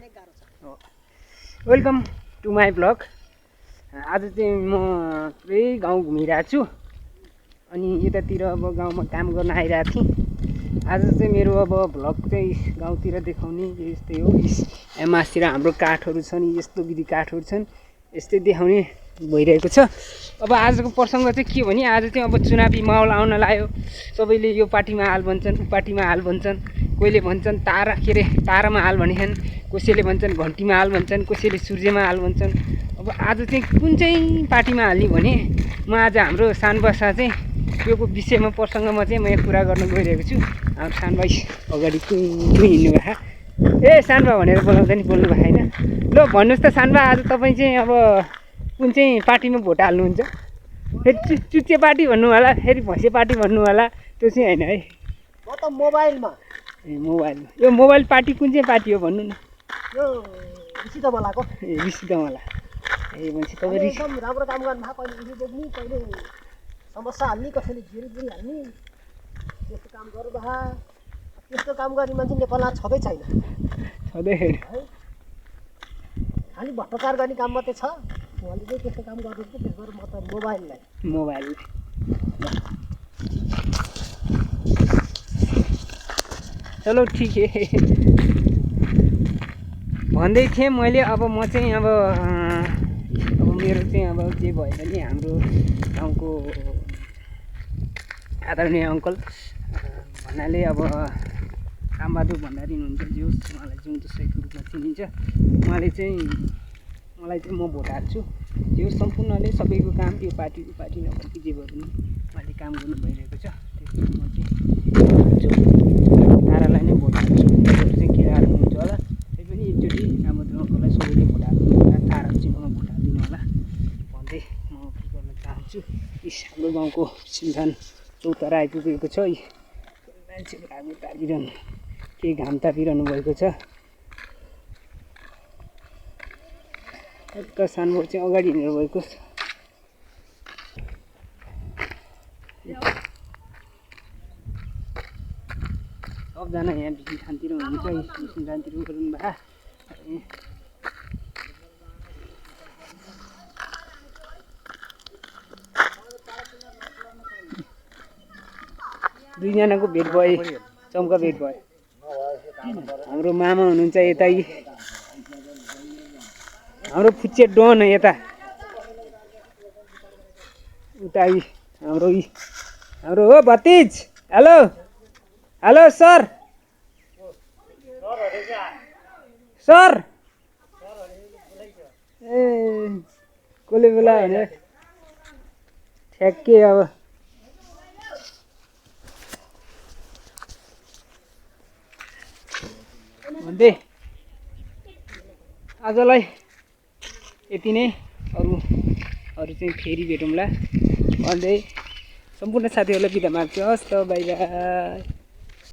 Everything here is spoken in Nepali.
Welcome to my blog. आज चाहिँ म पुरै गाउँ घुमिरहेको छु अनि यतातिर अब गाउँमा काम गर्न आइरहेको थिएँ। आज चाहिँ मेरो अब भ्लग चाहिँ गाउँतिर देखाउने यस्तै हो। एमासतिर हाम्रो काठहरू छन्, यस्तो विधि काठहरू छन्, यस्तै देखाउने भइरहेको छ। अब आजको प्रसङ्ग चाहिँ के भने आज चाहिँ अब चुनावी माहौल आउन लाग्यो। सबैले यो पार्टीमा हाल भन्छन्, ऊ पार्टीमा हाल भन्छन्, कोहीले भन्छन् तारा के अरे तारामा हाल भनेछन्, कसैले भन्छन् घन्टीमा हाल भन्छन्, कसैले सूर्यमा हाल भन्छन्। अब आज चाहिँ कुन चाहिँ पार्टीमा हाल्ने भने म आज हाम्रो सानबासा चाहिँ यो विषयमा प्रसङ्गमा चाहिँ म यहाँ कुरा गर्न गइरहेको छु। हाम्रो सानबाई अगाडि हिँड्नु भएको। ए सानबा भनेर बोलाउँदा नि बोल्नु भएको होइन। ल भन्नुहोस् त सानबा, आज तपाईँ चाहिँ अब कुन चाहिँ पार्टीमा भोट हाल्नुहुन्छ? फेरि चुच्चे पार्टी भन्नु होला, फेरि भैँसे पार्टी भन्नु होला, त्यो चाहिँ होइन है। म त मोबाइलमा। ए मोबाइलमा। यो मोबाइल पार्टी कुन चाहिँ पार्टी हो भन्नु न? यो ऋषि दमलाको। ए ऋषि दमला। ए भनेपछि तपाईँ एकदम राम्रो काम गर्नु भएको। कहिले ऋषि बोक्ने, कहिले समस्या हाल्ने, कसैले जिरी हाल्ने, त्यस्तो काम गर्नु भए। त्यस्तो काम गर्ने मान्छे नेपालमा छँदै छैन। छँदै छैन है, खालि भ्रष्टाचार गर्ने काम मात्रै छ। उहाँले चाहिँ त्यस्तो काम गर्नुहुन्छ। त्यसबाट म त मोबाइल चलो ठिक है। भन्दै थिएँ मैले। अब म चाहिँ अब मेरो चाहिँ अब के भयो भने हाम्रो गाउँको आदरणीय अङ्कल भन्नाले अब रामबहादुर भण्डारी हुनुहुन्छ, जो उहाँलाई जिउँदो शहीदको रूपमा चिनिन्छ। मलाई चाहिँ म भोट हाल्छु। जो सम्पूर्णले सबैको काम यो पार्टी नभएको जे भए पनि उहाँले काम गर्नु भइरहेको छ। त्यसपछि म चाहिँ हाल्छु, तारालाई नै भोट हाल्छु। तपाईँहरू चाहिँ के हाल्नुहुन्छ होला, त्यही पनि एकचोटि रामबहादुर अङ्कललाई सबैले भोट हाल्नु होला, तारा चिन्हमा भोट हालिदिनु होला भन्दै म के गर्न चाहन्छु। हाम्रो गाउँको सिमथान चौतारा आइपुगेको छ। मान्छेहरू आगो तारिरहनु, केही घाम तापिरहनु भएको छ। एक सानबो चाहिँ अगाडि हिँडेर भएको छ। सबजना यहाँ बिसी शान्तिर हुनुहुन्छ, बिसी शान्तिर गर्नु भए। दुईजनाको भेट भयो, चम्का भेट भयो। हाम्रो मामा हुनुहुन्छ यता, हाम्रो फुच्चे डन यता उता हाम्रो हो भतिज। Hello hello sir sir. ए कसले बेला भने ठ्याक्कै अब भन्दै आजलाई यति नै। अरू चाहिँ फेरि भेटौँला भन्दै सम्पूर्ण साथीहरूलाई बिदा माग्छु। हस् त, बाई बाई।